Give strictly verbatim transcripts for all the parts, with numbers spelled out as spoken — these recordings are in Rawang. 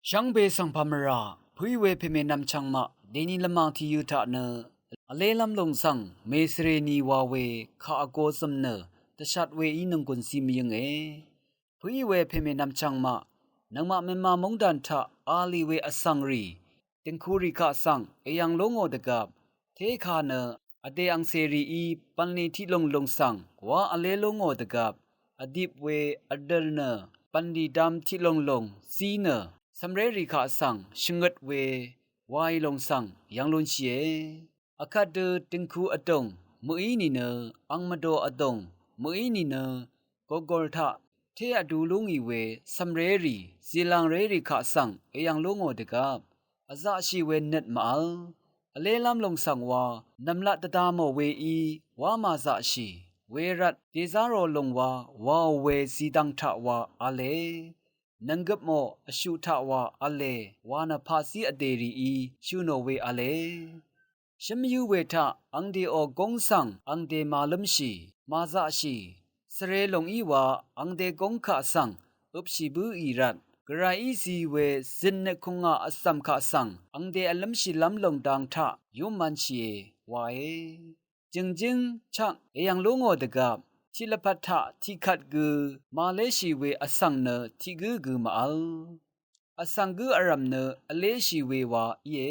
Shvngbe svng pàmvrà pø̀í we pèmè nvmchvng maq dèni lvmàng tìyø̄ taq nø vlélv́m lòng svng mèsvrè ni wa we kà vgo zø̀m nø dvshat we í nònggùn zi mvyønge. Pø̀í we pèmè nvmchvng maq nøngmaq mèma móngdàn taq a lì we vsvng rì dø̀ngkurì kaq svng èyv̀ng lú ngò dvgvp tékà nø vdè angcèrìí bv̀nlì tiqlùng lùng svng wá vlé lú ngò dvgvp vdip we vdøl nø bv̀nlì dam tiqlùng lùng zí nø cv̀mrérì kaq svng shvngøt we waì lùng svng yv̀ng lúnshìe. Vkvt dø dø̀ngku vdùng mø̀í nìnø ang mvdò vdùng mø̀í nìnø gogol taq té vdu lú ngì we cv̀mrérì zìlàngrérì kaq svng èyv̀ng lú ngò dvgvp vzaqshì we nøt màvl vlélv́m lòng svng wa nv̀mlat dvda mò weí wá màzaqshì wervt dèzá rò lùng wa waò we zìdvng taq wa v̄le. Nv̀nggøp mò vshuq taq wa v̄le wa nø paqzí vdè rìí shø̀ nò we v̄le. Shǿm yǿ we taq angdèò góng svng angdè màlǿmshì màzaqshì svre lòng í wa angdè góng kaq svng øpshì bǿì rvt gvrayí zi we zø̀n nøt kùngà vcv̀m kaq svng angdè vlǿmshìlv́m lòng dang taq yúmv̄nshìe wae. Jø̀ngjǿng chvk èyv̀ng lú ngò dvgvp tiq lvpat taq tiqkvt gø màléshì we vsvng nø tiq gǿ gø màvl vsvng gǿ vrv̀m nø vléshì we wa íe.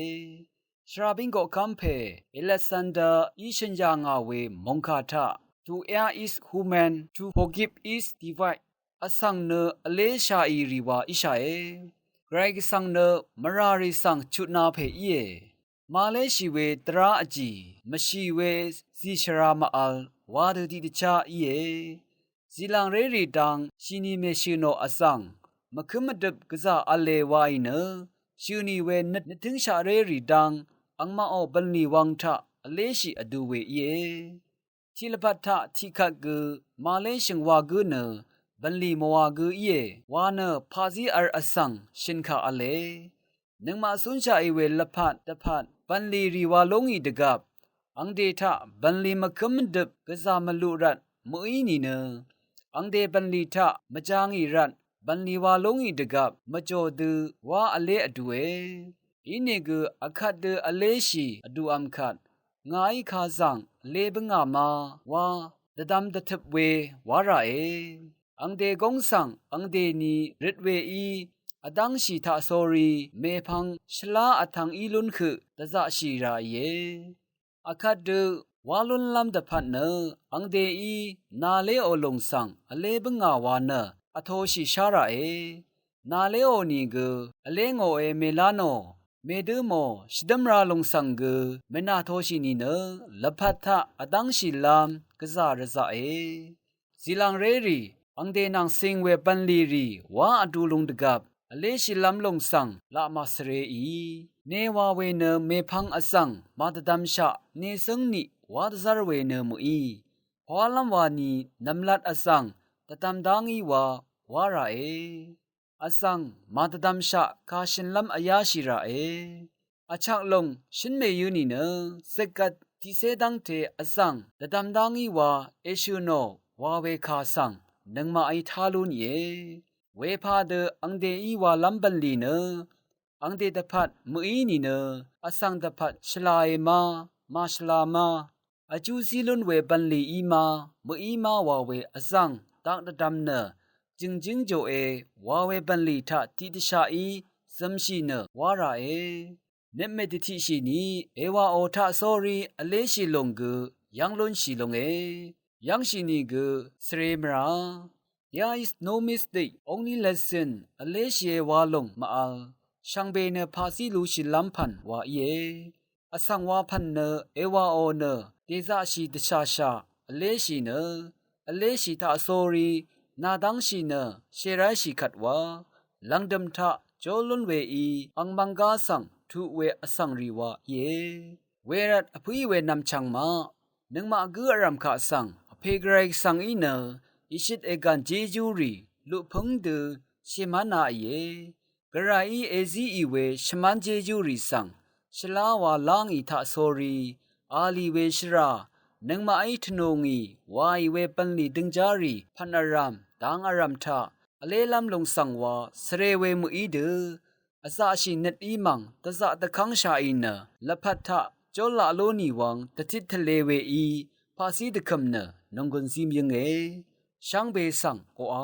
Shvrabíng koqkv́m pè Alexander í shø̀n yà ngà we mòngkà taq, "To err is human, to forgive is divine." Vsvng nø vléshàì rì wa íshàe. Gvray Gvsvng nø mvràrì svng chutna pè íe. Màléshì we dvrá vjì mvshì we zìshvra màvl wa dø tiqdvchá íe. Zìlàngrérì dang shìnì mèshø̀ nò vzv̀ng mvkǿm mvdøp gvzà v̄le waì nø shø̀nì we nøt nøttǿngshaqrérì dang angmaqò bv̀nlì wang taq vléshì vdu we íe. Tiq lvpat taq tiqkvt gø màléshø̀ng wa gǿ nø bv̀nlì mvwà gø íe wa nø paqzí v̄l vsvng shø̀nkà v̄le. Nøngmaq cúnshaqì we lvpat dvpvt bv̀nlì rì wa lú ngì dvgvp angdè taq bv̀nlì mvkǿm mvdøp gvzà mvluq rvt mø̀í nìnø angdè bv̀nlì taq mvjā ngì rvt bv̀nlì wa lú ngì dvgvp mvjò dø wá vlé vdue. Inìgø vkvt dø vléshì vdùvm kvt ngàí kazàng vlé bǿngà ma wa dvdvm dvtøp we wá ràe. Angdè góng svng angdèni røt weí vdv́ngshì taqsórí mèpvng shvlá vtvng í lún høq dvzaqshì ràìe. Vkvt dø wá lúnlv́m dvpvt nø angdèí nàléò lùng svng vlé bǿngà wa nø vtoshì shá ràe. Nàléò nìgø vlé ngòe mèlá nò mèdǿ mò shvdǿm ra lùng svng gø mènàtoshì nìnø lvpat taq vdv́ngshìlv́m gvzà rvzaqe. Zìlàngrérì angdè nvng cing we bv̀nlì rì wá vdu lung dvgvp vléshìlv́m lùng svng laq màsvreì. Newa we nø mèpvng vzv̀ng màdvdvmshaq necǿngniq wá dvzv́r we nø mø̀í. Pawálv́m wani nv̀mlat vzv̀ng dvdvm dá ngí wa wá ràe. Vzv̀ng màdvdvmshaq kàshø̀nlv́m vyáshì ràe. Vchak lùng shǿn mèyǿ nìnø zøkgvt tiqcé dv́ngte vzv̀ng dvdvm dá ngí wa èshø̀ nò wa we kà svng nøngmaqí tá lú nìe. Wepà dø angdèí walv́m bv̀nlì nø angdè dvpvt mø̀í nìnø vzv̀ng dvpvt shvlāe ma màshvlā ma vjú zí lún we bv̀nlì í ma mø̀í ma wa we vzv̀ng dak dvdvm nø jø̀ngjǿng jòe wa we bv̀nlì taq tiqdvshaqí zømshì nø wá ràe. Nøt mèdvtiqshìni èwàò taqsórí vléshì lùng gø yv́ng lúnshì lúnge. Yv́ngshì nìgø svre mvrà. There is no mistake, only lesson. Vléshìe wa lùng màvl shvngbe nø paqzí lushìlv́m pv̀n wa íe. Vsvng wa pv̀n nø èwàò nø dèzaqshì dvshàshà vléshì nø vléshì taqsórí nàdv́ngshì nø shèráshì kvt wa lv̀ngdø̀m taq jó lún weí ang mvnggá svng tuq we vsvng rì wa íe. Wervt vpǿì we nvmchvng maq nøngmaq gǿ vrv̀m kaq svng vpè Gvray Gvsvng í nø ìshøt ègàn jéjúrì luqpǿng dø shèmv́nāìe. Gvrayí èzíì we shvmv́n jéjúrì svng shvlá wa lá ngì taqsórí a lì we shvrà nøngmaqí tvnù ngì waì we bv̀nlì døngjárì pv̀n vrv̀m dang vrv̀m taq vlélv́m lùng svng wa svre we mø̀í dø vzaqshì nøt í mv̀ng dvzaq dvkv́ngshàì nø lvpat taq jólaq lú nì wvng dvtit tvlē weí paqzí dvkø̀m nø nònggùn zím yǿnge. Shvngbe svng koqà